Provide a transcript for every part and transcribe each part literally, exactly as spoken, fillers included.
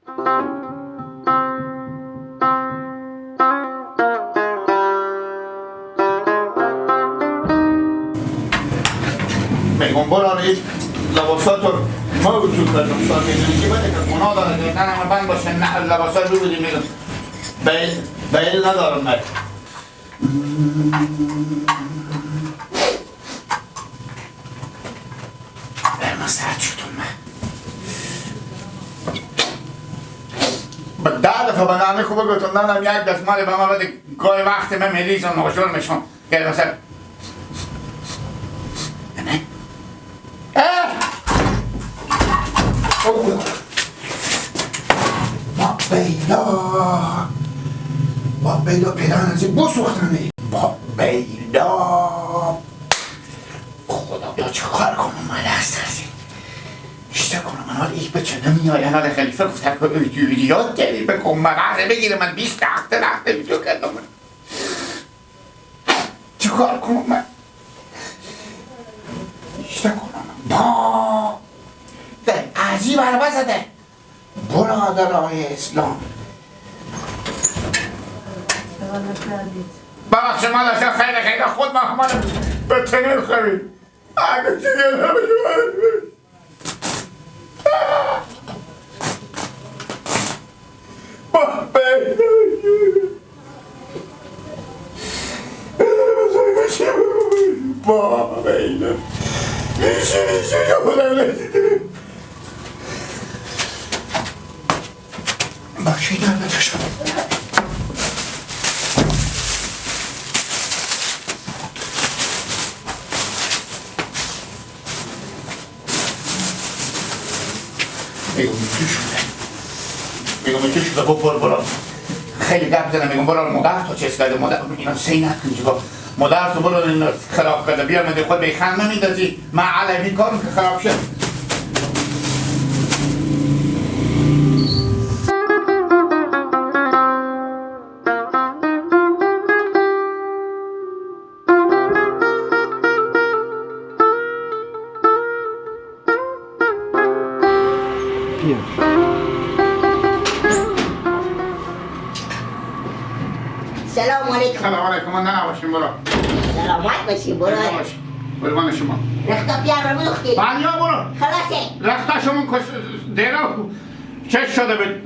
می‌گم برار، این لباساتو ما وجود دارم، سال می‌دونی که بده که گناه داره، که نه همه بند باشه، نه لباسا رو بدی می‌گم. بیل، بیل ندارم من. اه، من سرد شدم من. به ده دفعه به ننه خوبه گفتم، ننه یک دستمال به من بده، گاهی وقت من مریضم، ناچار می‌شم. گل مثلا. نه. اه! اوه. با بیلا. با بیلا پیران از این بسوختنی. با بیلا. خدا، یا چه کار کنم من از ترسی؟ اشته کنم من حال ایک بچه نمیای، انا ده خلیفه گفته که ویدیو، ویدیو داری بکن، من عقل بگیره، من بیست هفته رفته ویدیو کردم. چیکار کنم من؟ چیکار کنم؟ با ده عجیب حربه زده. برادرای اسلام. ببخش، ما داشتم خیلی خیلی خود ما همه به تنور خوری. اگه چیزی نمی‌شه. بخشیدن بکشم. می‌گم تو شده. می‌گم تو شده، ببر برو. خیلی گپ زنم، می‌گم برو مادر تو چیز کرده، مادر اینا سی نکن جبا. مادر تو برو، این خراب کرده، بیا من خود به خان نمیندازی. من علوی کارم که خراب شد. بیا. سلام علیکم. سلام علیکم. من نباشیم، برو. سلامت باشی، برو. برو باش. قربان شما. رختا پیار رو بلوختی. بله، برو. خلاصه. رختا شما کس دیره چش شده بود؟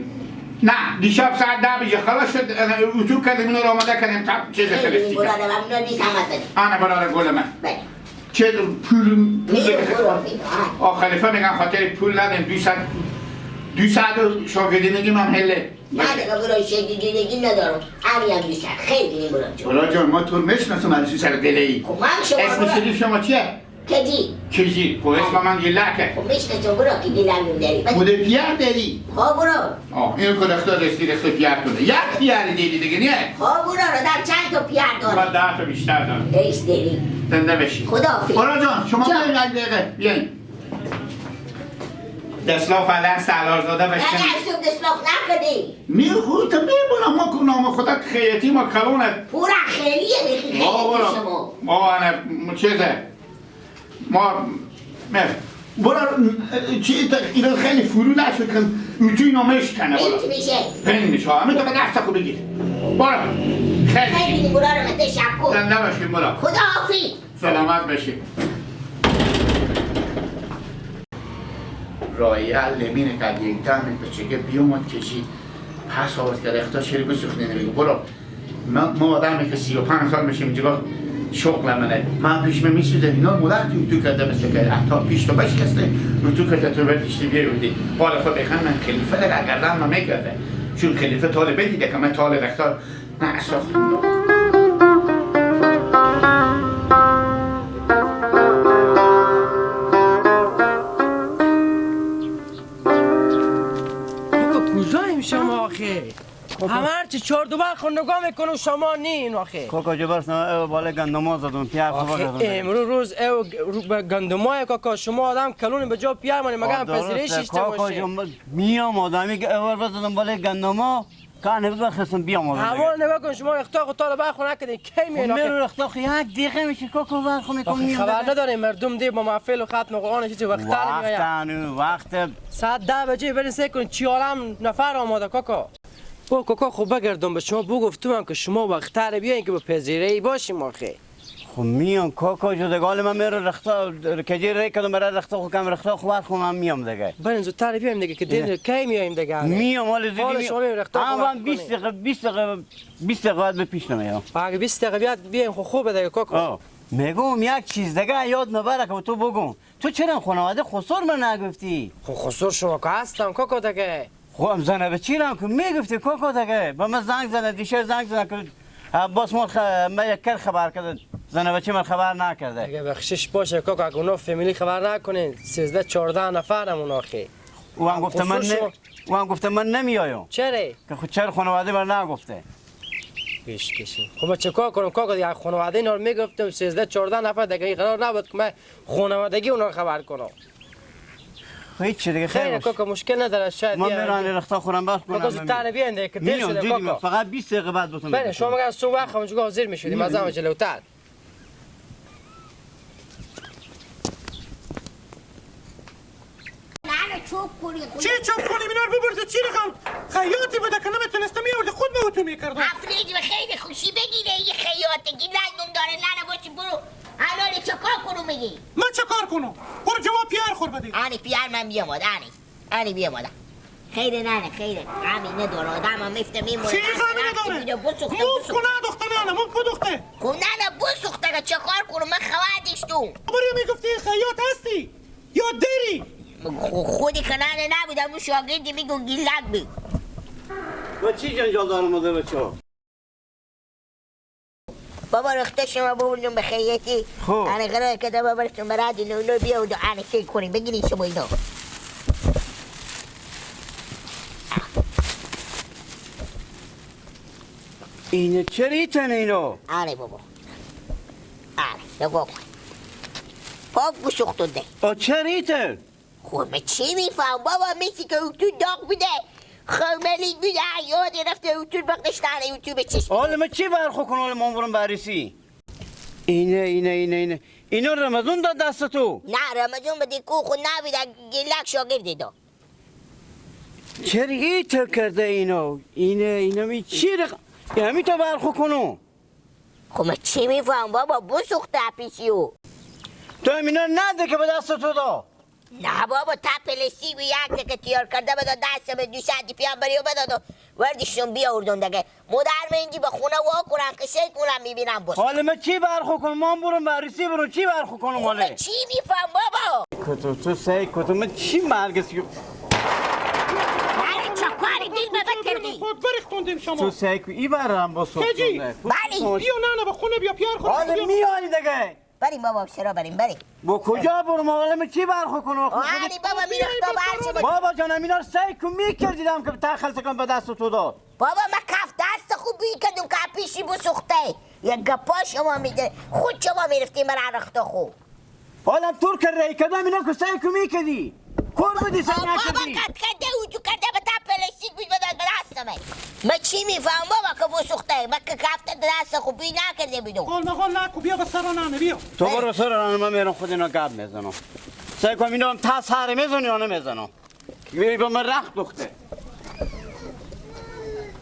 نه، دیشب ساعت ده بجه خلاص شد، انا اتو کردیم، اینو رو آماده کردیم، تا چیز خیلی خلاص دیگه. برادر، ممنون، نیست آمد بدیم. آنا برادر گل من. بله. چه پول، پول نه، دیگه؟ برو، برو، آه. آه، خلیفه می‌گن خاطر پول ندیم، دویست، دویست شاگردی می‌گیم هم هله. نه دیگه، برو، شاگردی ندارم. همین هم دویست، خیلی دیگه برو جو. برادر جان، ما تو رو می‌شناسم، از سر دله‌ای. خب، من شما اسم برو. شریف شما چیه؟ کجی. کجی. خب اسم من گیلکه. خب می‌شناسم، برو که گیلک داری. بس. خود پیار داری؟ ها برو. آه، اینو که رختا دستی رخت پیار کنه. یک پیار داری دیگه، نه؟ ها برو، رو دم چند تا پیار داره. من ده تا بیشتر دارم. ایش داری. زنده بشی. خدا حافظ. برو جان، شما جان. بیاین یک دقیقه، بیاین. دسلاف علی سالارزاده بشین. نه، نه، اصلاً دسلاف نکدی. نی خود تو می‌برم، ما که نام خدا خیاطی ما کلونه. پورا خیلیه، بخی خیلی شما. ما انا چیزه. ما، مر، برو، چی تا، اینا خیلی فرو نشو کن، اتو اینا مش کنه، برو. هیچ می‌شه. پنج می‌شه، همه تو به دست خود بگیر. برو. خیلی. خیلی برو رو مته شب کن. زنده باشی، برو. خدا حافظ. سلامت باشی. رایه لمینه که یک دم بچگه بیومد کشی. پس آورد که رختا شری بسوخت نمیگه. برو. ما، ما آدمی که سی و پنج سال می‌شیم اینجا شغل منه. من پیش من می‌سوزه. اینا مدت تو، تو کرده مثل که حتی پیش تو بشکسته. رو تو کرده تو برداشتی بیای بودی. حال خود بخن من خلیفه در گردن من می‌گرده. چون خلیفه طالب دیده که من طالب رفتار نه، ساختم. بابا، کجاییم شما آخه؟ کاکا. همه هرچی چهار دو بر خود نگاه می‌کنم، شما نین آخه. کاکا جو بس نه، او بالای گندما زدم، پیار خبر آخه زدم. امرو روز او گ-، رو-، به گندمای کاکا، شما آدم کلون به جا پیار مانه، مگه آه، هم پذیرش درسته. داشته کاکا باشه. جو، من میام آدمی که اول بزدم بالای گندما، کانه بخستم بیام آورده. حوال نگاه کن، شما رختا خو تا رو برخو نکردین، کی خب می‌آیین آخه؟ میرو رختا خو یک دقیقه میشه کاکا برخو می‌کنم، آخه میام خبر دیگه. نداره، مردم دی با محفل و ختم قرآن چیزی وقت‌تر وقت می‌آید. انو وقت. ساعت ده بجه برین سه کن، چی عالم نفر آماده کاکا. او کاکا، خب بگردم به شما بگفتم هم که شما وقت‌تر بیاین که به پذیرایی باشیم آخه. خب میام کاکا جو، دگه حال من میرو رختا، کجی ری کدم برای رختا خو کم، رختا خو برخو من میام دگه. برین زودتر بیایم دگه که دیر نه. کی میایم دگه؟ میام، حال زودی حال میام. شما میام رختا خو هم برخو بیست کنیم. دقیقه، بیست دقیقه، بیست دقیقه بعد به پیش نمیام. و اگه بیست دقیقه بیاد بیایم خو خوبه دگه کاکا. آه. میگم یک چیز دگه یاد مبره که تو بگم. تو چرا خانواده خسر من نگفتی؟ خو خسر شما که هستم کاکا دگه. خو هم زنه به چی رنگ که می‌گفتی کاکا دگه؟ به من زنگ زنه، دیشه زنگ زنه که عباس مال خ-، من یک کر خبر کرده. زنه به چی من خبر نکرده؟ اگه بخشش باشه کاکا، اگه اونا فامیلی خبر نکنین، سیزده چهارده نفر هم اونا خی. او هم گفته من خصوص نه-، شما او هم گفته من نمیایم. چره؟ که خود چرا خانواده من نگفته؟ پیش کشیم. خب من چه کار کنم کاکا؟ دیگه خانواده اینا رو می‌گفتم، سیزده چهارده نفر دیگه، این قرار نبود که من خانوادگی اونا رو خبر کنم. هیچ چی دیگه، خیر خیره باش. کاکا، مشکل نداره، شاید ما بیان. میرن رختا خورم بس کنم. کاکا زودتر بیان دیگه، که دیر میام، شده دیدی کاکا. من فقط بیست دقیقه بعد بتون بله، بتون. شما مگه صبح وقت همونجا حاضر می‌شدیم، میام، از همه میام. جلوتر. ننه چوب کنی خو. چی چوب کنیم؟ اینا رو ببرده چی رقم خیاطی بده که نمیتونسته می‌آورده، خود به اتو می‌کردم. افریج به خیلی خوشی بگیره، یه خیاطگی لازم داره. ننه باشی برو. الان چه کار کنم میگی؟ من چه کار کنم؟ برو جواب پیار خور بده. آنی پیار من بیام آد، آنی. آنی بیام آد. خیره ننه، خیره. غمی نداره. آدم هم میفته میمونه. چی غمی نداره؟ بسوخته، موف بسوخته. کنه دختر ننه، موف کو دختر. خب ننه بسوخته، چه کار کنم؟ من خواهدش تو. برو می‌گفتی خیاط هستی؟ یا دری؟ خو-، خودی که ننه نبود، همون شاگردی میگو گیلک بود. با چی جنجال دارم مادر بچه ها؟ بابا رخته شما ببردون به خیاطی. خب. آره قرار که ده ببرتون برای دی نونو بیا و دو آنه سی کنی. بگیرین شما اینا. اینه چری تنه اینو؟ آره بابا. آره، نگاه کن. پاک بسوختون ده. آ، چری تن؟ خب من چی می‌فهم بابا، می‌سی که او تو داغ بوده. خب ملیک بوده، یاد رفته او تو بقشتنه او تو به چشم. حالا من چی برخو کنم؟ حالا من برم بررسی. اینه، اینه، اینه، اینه. اینو رمضان داد دست تو؟ نه، رمضان به دیکو خود نبوده، گیلک شاگردی داد. چرا ای تو کرده اینو؟ اینه، اینه می چی رق-، یه همی تو برخو کنو؟ خب من چی می‌فهم بابا، بسوخته پیشیو. تو همینا نده که به دست تو دا. نه بابا، تا پلاستیک و یک که تیار کرده بده، دست به دو ساعتی پیام بریو بداد و وردیشتون بیاوردون دگه. مادر من اینجی به خونه وا کنم که سی کنم می‌بینم بس. حالا من چی برخو کنم؟ من برم بررسی برم، چی برخو کنم حالا؟ چی می‌فهم بابا؟ کتو، تو سی کتو، من چی مرگ سی؟ بله، چه کاری دل به بکردی؟ خود بریختوندیم شما. تو سی کو، ای بر هم با سوخت کجی؟ بله. بیا ننه به خونه بیا پیار خود حالا بیا. میانی دگه. بریم بابا، چرا بریم، بریم. با کجا برم؟ حالا من چی برخو کنم؟ آره بابا، می‌رفت تا برش بود. بابا جان، همینا رو سعی کن می‌کردیدم که تخل تکان به دست تو داد. بابا، من کف دست خوب بی کدوم که پیشی بسوخته. یک گپا شما می‌ده. خود شما می‌رفتی مرا رخت خو. حالا تور که ری کدم اینا که سعی کن می‌کردی. کور بدی سعی بابا، نکردی. کت کده و تو کده به تا پلاستیک بود بداد به دست من. من چی می‌فهم بابا که بسوخته؟ من که کفته دست خوبی نکرده بیدو. قول مقول نکو، بیا به سر ننه، بیا. تو برو سر ننه، من میرم خود اینا گپ می‌زنم. سعی کنم اینا هم تا سر می‌زنی یا نمی‌زنم. می‌ری به من رخت دخته.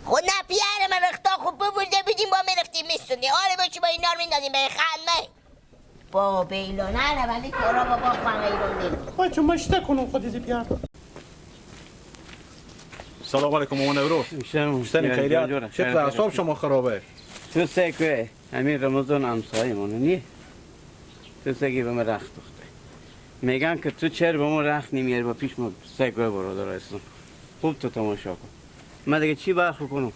خود نه پیاره من رختا خوب ببرده بیدیم با می‌رفتیم می‌سونی. آره بچه با اینا رو می‌دادیم به خانمه. بابا بیلو، نه، نه، ولی تو را بابا خواهی رو دیم. وای، چون مشته کنم خودی زی پیار. سلام علیکم ماما نورو. سلام. سلام، خیریت؟ جوره. چطور خیریت. اعصاب شما خرابه؟ تو سه که همین رمضان همسایه مونه نیه؟ تو سه که به من رخت دخته. می‌گن که تو چر به ما رخت نمیاری، با پیش ما سه که برادر هستم. خوب تو تماشا کن. من دیگه چی برخو کنم؟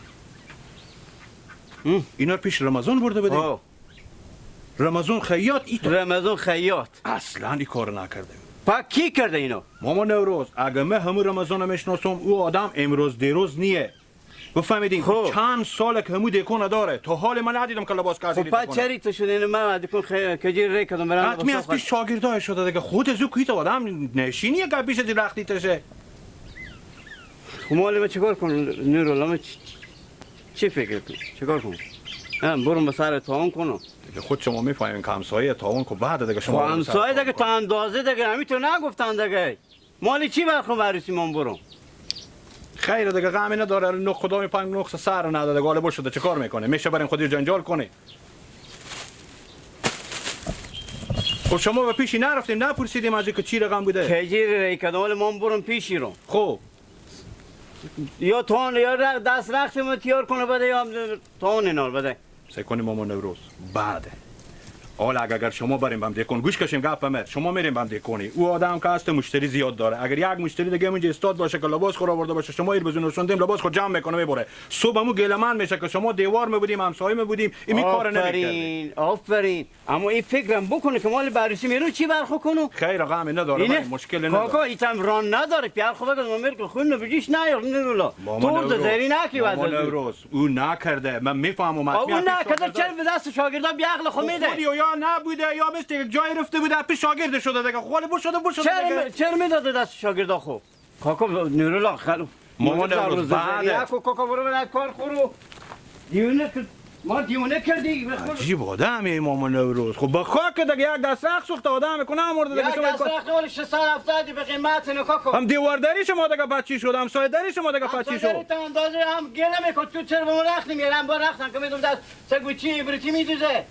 هم؟ اینا رو پیش رمضان برده بده. آه. رمضان خیاط ای تو. رمضان خیاط. اصلاً ای کار نکرده. پا کی کرده اینو؟ ماما نوروز، اگه من همو رمضان می‌شناسم، او آدم امروز دیروز نیه. بفهمیدین؟ خب. چند ساله که همو دیکونه داره، تا حال من ندیدم که لباس کسی خب، دیده پا کنه. چری تو شده اینو؟ من دیکون خیلی کجی ری کدم برم حتمی لباس از پیش خواست. شاگردای شده دیگه. خود از او کویت آدم نشینیه که پیش از رختی تشه. خب، مال من چیکار کنم؟ نورالله، من چی-، چی فکر کن؟ چیکار کن؟ ها، برم به سر تاون کنم. دیگه خود شما می‌فهمین که همسایه تاون کو بعد دیگه شما خو برم به سر همسایه تاون دیگه تا کنم. اندازه دیگه، همی تو نگفتن دیگه. مالی چی برخو برسی من برم؟ خیر دیگه، غمی نداره. نو خدا می پنگ نقص سر نده دیگه. حالا بشده چه کار می‌کنه؟ میشه برین خودی جنجال کنه. خب شما به پیشی نرفتیم، نپرسیدیم از که چی رقم بوده؟ کجی ری کدام، حالا من برم پیشی رو. خب. یا تان، یا رق-، دست رخت ما تیار کنه بده، یا تان اینار بده. سه کنیم ماما نوروز. بعد. حالا اگر، اگر شما بریم بم دیکون، گوش کشیم گپ مر. شما میریم بم دیکونی. او آدم که هست مشتری زیاد داره. اگر یک مشتری دیگه اونجا استاد باشه که لباس خور آورده باشه، شما ایر بزون رسوندیم، لباس خور جمع می‌کنه می‌بره. صبح همو گیلمند می‌شه که شما دیوار می بودیم، همسایه می بودیم، ایمی کار نمی‌کردیم. آفرین، آفرین. اما این فکرم بکنه که مال بررسی میرو چی برخو کنو؟ خیر آقا، همین نداره، اینه؟ مشکل نداره. کاکا، ایتم ران نداره. پیار خدا که ممر که خون بجیش نیار، نه ولا. ماما تو نوروز. زری نکی ماما وزن. نوروز، او نکرده. من می‌فهمم. آه، او حتمی حتی نکرده، شاگرده. چرا به دست شاگردا بی عقل خو خب می‌ده؟ خودی یا نبوده، یا مثل یک جای رفته بوده، پیش شاگرد شده دیگه. خالی بشده، بشده چرا دیگه. می-، چرا می‌داده دست شاگردا خو؟ کاکا نورالله خانم. ماما نورالله نوروز، زنی بعد. اکو کاکا برو بده کار خورو. دیونه کرد. ما دیونه کردی، به خود. عجیب آدمی ماما نوروز. خب به خاک دیگه یک دست رخت سوخته آدم کنه مرده دیگه یک شما دست کار. رخت ولی شش صد هفت صد به قیمت نه کاکا. هم دیوارداری شما دیگه بچی شد، هم سایداری شما دیگه بچی شد. همسایداری تا اندازه هم گله می‌کن. تو چرا به ما رخت نمیارم؟ با رختم که می‌دونم دست سگو چی عبرتی می‌دوزه.